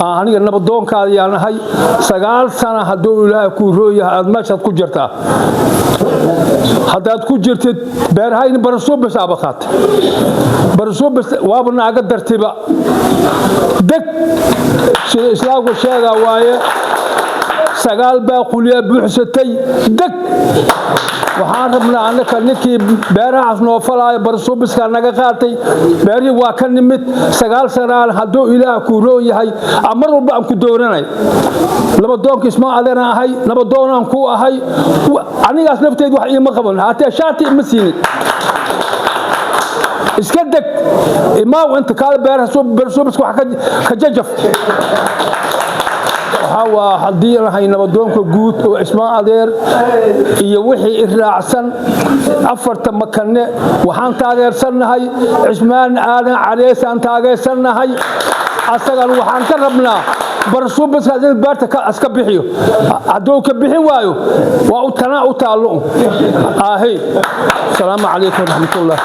Aniga nabadoonkaada yaan ahay. 9 sana hadduu Ilaahay kuu rooyahay aad meeshaad ku jirtaa. Haddaad ku jirtid beerahayni, barasuubis aaba qaatay, barasuubis waaba naaga dartiba. Deg sida Islaamku sheegaa waaye, 9 baaquliyaa buuxsatay. Deg, waxaan rabnaa annaka ninkii beerahaas noo falaayo, barasuubiskaa naga qaatay beerihii, waa ka nimid 9 sanaan. Hadduu Ilaah kuu roon yahay, mar walba aan ku dooranay, nabadoonka Ismaa adeeraan ahay, nabadoonaan ku ahay. Anigaas nafteed wax iima qaban, haatee shaati ima siinin. Iska deg, imaaw inta kaale, beerasuubiska wax ka jajaf. Waxaa waa haddii ahay nabadoonka guud oo Cismaan Adeer iyo wixii i raacsan afarta makane, waxaan taageersannahay Cismaan Aadan Careysaan taageersannahay. Asagan waxaan ka rabnaa barasuubiskaas in beerta iska bixiyo. Hadduu ka bixin waayo, waa tanaa u taallo. Ahi, asalaamu calaykum waraxmatullah.